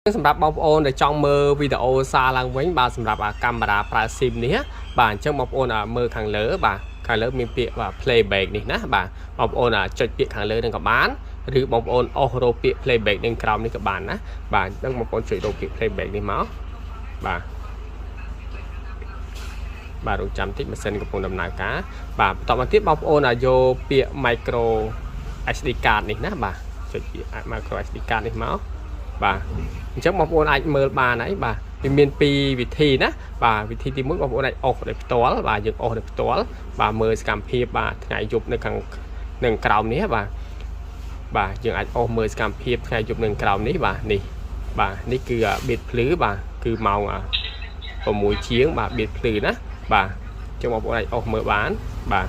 សម្រាប់បងប្អូនដែលចង់មើលវីដេអូសារឡើងវិញបាទសម្រាប់កាមេរ៉ាប្រើ SIM នេះបាទអញ្ចឹងបងប្អូនមើលខាងលើបាទខាងលើមានពាក្យបាទ playback នេះណាបាទបងប្អូនចុចពាក្យខាងលើនឹងក៏បានឬបងប្អូនអូសរកពាក្យ playback នឹងក្រោមនេះក៏បានណាបាទអញ្ចឹងបងប្អូនចុចរកពាក្យ playback នេះមកបាទបាទរងចាំតិចម៉ាស៊ីនកំពុងដំណើរការបាទបន្តមកទៀតបងប្អូនយកពាក្យ micro SD card នេះណាបាទចុចពាក្យ micro SD card នេះមកបាទអញ្ចឹងបងប្អូនអាចមើលបានហើយបាទវាមានពីរវិធីណាបាទវិធីទី1បងប្អូនអាចអូសដោយផ្ទាល់បាទយើងអូសដោយផ្ទាល់បាទមើលសកម្មភាពបាទថ្ងៃយប់នៅខាងនឹងក្រោមនេះបាទបាទយើងអាចអូសមើលសកម្មភាពថ្ងៃយប់នៅក្រោមនេះបាទនេះបាទនេះគឺបៀតភ្លឺបាទគឺម៉ោង6ជាងបាទបៀតភ្លឺណាបាទអញ្ចឹងបងប្អូនអាចអូសមើលបានបាទ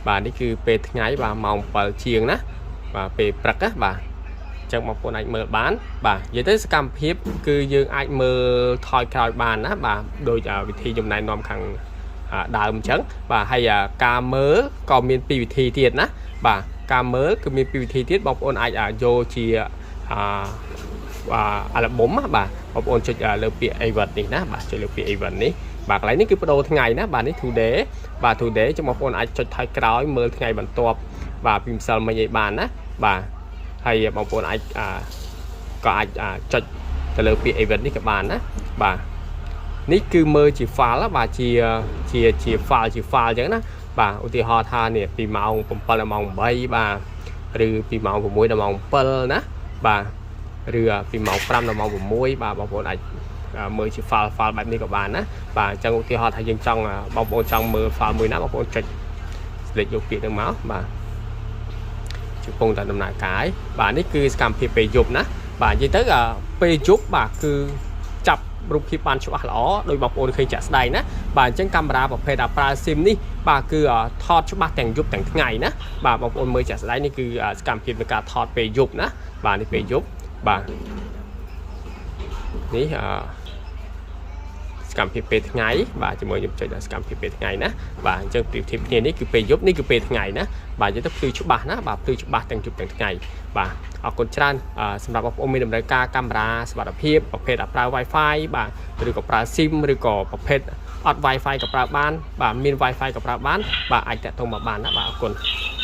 បាទនេះគឺពេលថ្ងៃបាទម៉ោង7ជាងណាបាទពេលព្រឹកណាបាទអញ្ចឹងបងប្អូនអាចមើលបានបាទនិយាយទៅសកម្មភាពគឺយើងអាចមើលថយក្រោយបានណាបាទដូចវិធីខ្ញុំណែនាំខាងដើមអញ្ចឹងបាទហើយការមើលក៏មានពីរវិធីទៀតណាបាទការមើលគឺមានពីរវិធីទៀតបងប្អូនអាចយកជាអាអាល់ប៊ុមបាទបងប្អូនចុចលើពាក្យ event នេះណាបាទចុចលើពាក្យ event នេះបាទកន្លែងនេះគឺបដូរថ្ងៃណាបាទនេះ today បាទ today ចឹងបងប្អូនអាចចុចថយក្រោយមើលថ្ងៃបន្ទាប់បាទពីម្សិលមិញអីបានណាបាទហើយបងប្អូនអាចក៏អាចចុចទៅលើពាក្យ event នេះក៏បានណាបាទនេះគឺមើលជា file បាទជាជាជា file ជា file អញ្ចឹងណាបាទឧទាហរណ៍ថានេះពីម៉ោង7ដល់ម៉ោង8បាទឬពីម៉ោង6ដល់ម៉ោង7ណាបាទឬពីម៉ោង5ដល់ម៉ោង6បាទបងប្អូនអាចមើលជា file file បែបនេះក៏បានណាបាទអញ្ចឹងឧទាហរណ៍ថាយើងចង់បងប្អូនចង់មើល file មួយណាបងប្អូនចុច select យកពាក្យហ្នឹងមកបាទ កំពុងតែដំណើរការបាទនេះគឺសកម្មភាពពេលយប់ណាបាទនិយាយទៅពេលយប់បាទគឺចាប់រូបភាពបានច្បាស់ល្អដោយបងប្អូនឃើញជាក់ស្ដែងណាបាទអញ្ចឹងកាមេរ៉ាប្រភេទប្រើ SIM នេះបាទគឺថតច្បាស់ទាំងយប់ទាំងថ្ងៃណាបាទបងប្អូនមើលជាក់ស្ដែងនេះគឺសកម្មភាពនៃការថតពេលយប់ណាបាទនេះពេលយប់បាទនេះអឺសកម្មភាពពេលថ្ងៃបាទជាមួយខ្ញុំចុចដល់សកម្មភាពពេលថ្ងៃណាបាទអញ្ចឹងប្រៀបធៀបគ្នានេះគឺពេលយប់នេះគឺពេលថ្ងៃណាបាទនិយាយទៅភ្លឺច្បាស់ណាបាទភ្លឺច្បាស់ទាំងយប់ទាំងថ្ងៃបាទអរគុណច្រើនសម្រាប់បងប្អូនមានតម្រូវការកាមេរ៉ាសុវត្ថិភាពប្រភេទប្រើ Wi-Fi បាទឬក៏ប្រើ SIM ឬក៏ប្រភេទអត់ Wi-Fi ក៏ប្រើបានបាទមាន Wi-Fi ក៏ប្រើបានបាទអាចតាក់ទងមកបានណាបាទអរគុណ។